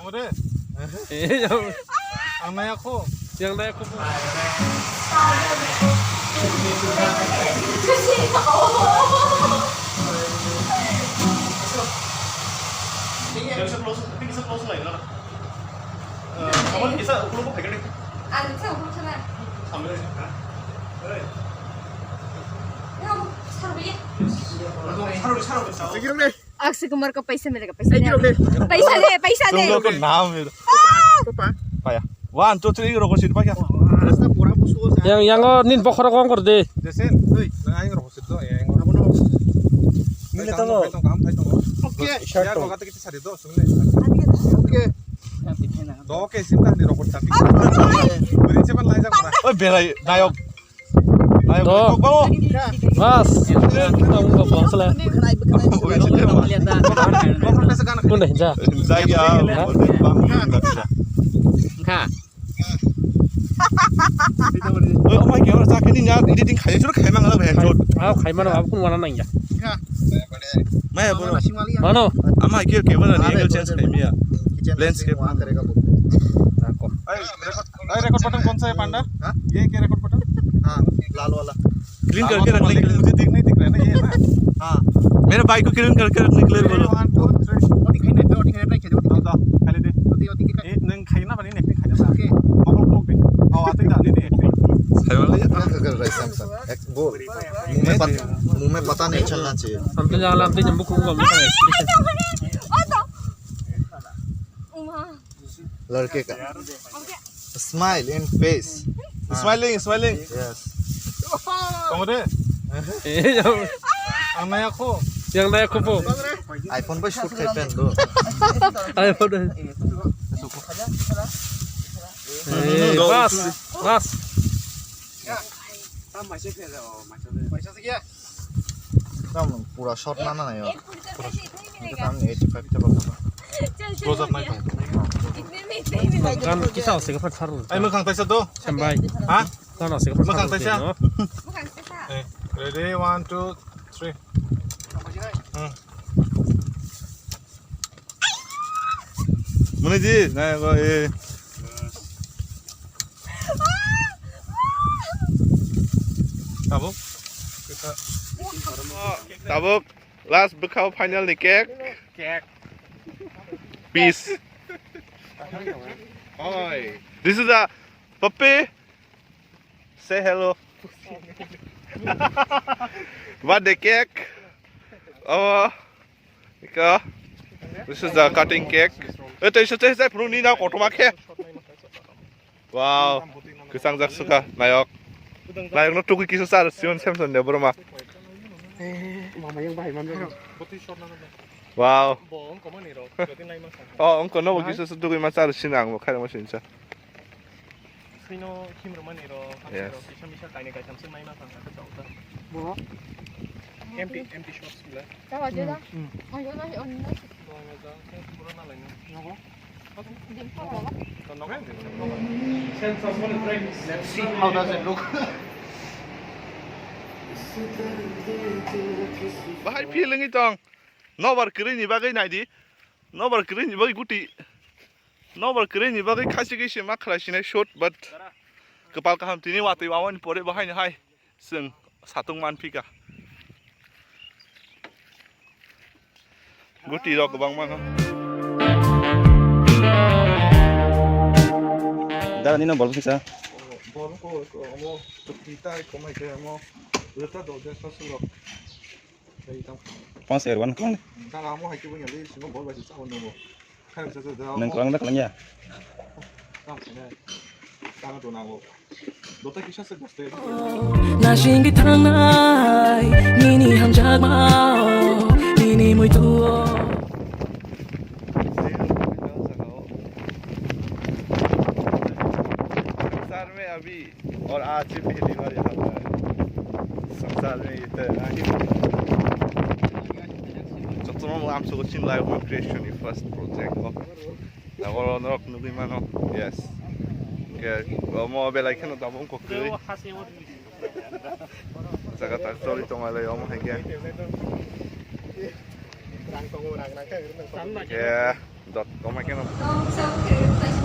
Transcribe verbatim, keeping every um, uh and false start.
Ang nai kho. Yang nai kho. Ang sa ukur sana. Yang sarwi. Akshay Kumar ko paisa milega, paisa de. Paisa de, paisa de. Tum log ka naam hai. Papa. Paya. One, two, three, roko sit pa kya? Rasta pura busu sa. Yang, yang o nin bokhoro kong kor de. Jasen, oi, nang aing roko sit do, yang. Abono. Nile tongo. Thai tongo, thai tongo. Okay. Shirt ya, to. Boga te kiti sari do, sungle. Okay. Do ke sim ta ni roko tapi. Beri cepat lai jak. Oi, berai, nayok. Nayok, nayok, bawo. Bas. Tong ko bos la. Oi, sini, bawo. Kun de ja. Jai ya. Kha. Oi, oh my God, sa kini ya, editing khai, suru khai mang la, bhai. Ah, khai mano, ab kun wana nang ya. Maya, bro. Mano. Ama, kya, camera ni angle change khai miya. Landscape. Ai, record, ai, record button kaun sa hai, Panda? Ha? Ye kya record button? Ha, lal wala. Clean karke rakhne ke liye. Mujhe dekh nahi dikh raha na, ye na? Ha. Mere bhai ko clean karke rakhne ke liye bolo. One, two, three. Oti khai nahi, oti khai nahi, khai nahi. Dao, dao, khai le de. Oti, oti khai. Ye, nang khai na bani, nang khai na. Okay. Mokol ko pe. Aw, ate da, ne, ne, ne. Khai wala ye. Kya kar raha hai Samson? Ek bol. Muh mein pat-, muh mein pata nahi chalna chahiye. Hum to jaan lamte jambu khum ko. Ladke ka. Smile in face. Smiling, smiling. Yes. Tong de. Eh, yang, ang nai kho. Yang nai kho po. iPhone bai shoot khai pen do. iPhone. Eh, bas, bas. Tam pura shot na na yo. Tam eighty five ta ba. Close up nai tong. Gan kisa ose ka phat saru. Ai, mwkhang taisa do. Sambai. Ha? Gan ose ka phat saru. Mwkhang taisa. Eh, ready, one, two, three. Hmm. Muni ji, na ko, eh. Tabuk. Tabuk. Last bwkhao final ni cake. Cake. Peace. Oi. This is a puppy. Say hello. Birthday cake. Oh. Ika. This is the cutting cake. Eh, tei, tei, tei, phuru ni na kothoma khe. Wow. Kwchang jak suka, nayok. Nayok no tugui kisa sar, Sion Samson de boroma. Mama yang bahai man. Wow. Bo wngkoma ni rok, jodi naima sa. Oh, wngko no bo kisa tugui ma sar, sinang bo khairok ma sinsa. Swino himrwmani rok, yes, hamsini rok, kisa misa kainwi kaitham swk naima thang kha, khe chao ta. Bo? Empty, empty shops gula. Chao je da. Hmm. Ayo na, on na. Bo na ja, khe pura na laino. Nogo? Dim ko ba? To nogo? Let's see how does it look. Bahai feeling i tong. Nobar kwrwi ni bagwi nai di. Nobar kwrwi ni bagwi guti. Nobar kwrwi ni bagwi khasi khe se ma khlai sinai shot, but kwpal kaham tini watwi wamani pore bo haino hai chwng satung man phika. Guti rok kwbang mano. Dara nino bol kisa. Bol ko, ko, omo, kita, ko mai ke, omo, reta do, de, so, so, rok. Pass er wan klang. Nang kwlang da kwlang ya? Nasing thangnai nini hamjakmao, nini muitu-o. संसार में अभी और आज भी पहली बार यहाँ पर है। संसार में इतना ही Jotono ang sogo chin live mo creation ni first project ko. Nagoro norok nugui mano. Yes. Ke mo belai kheno tabung ko kri. Jaga tak tori tonga le omo hai ke. Rang tongo, rang nang khe. Yeah. Jotto mai kheno.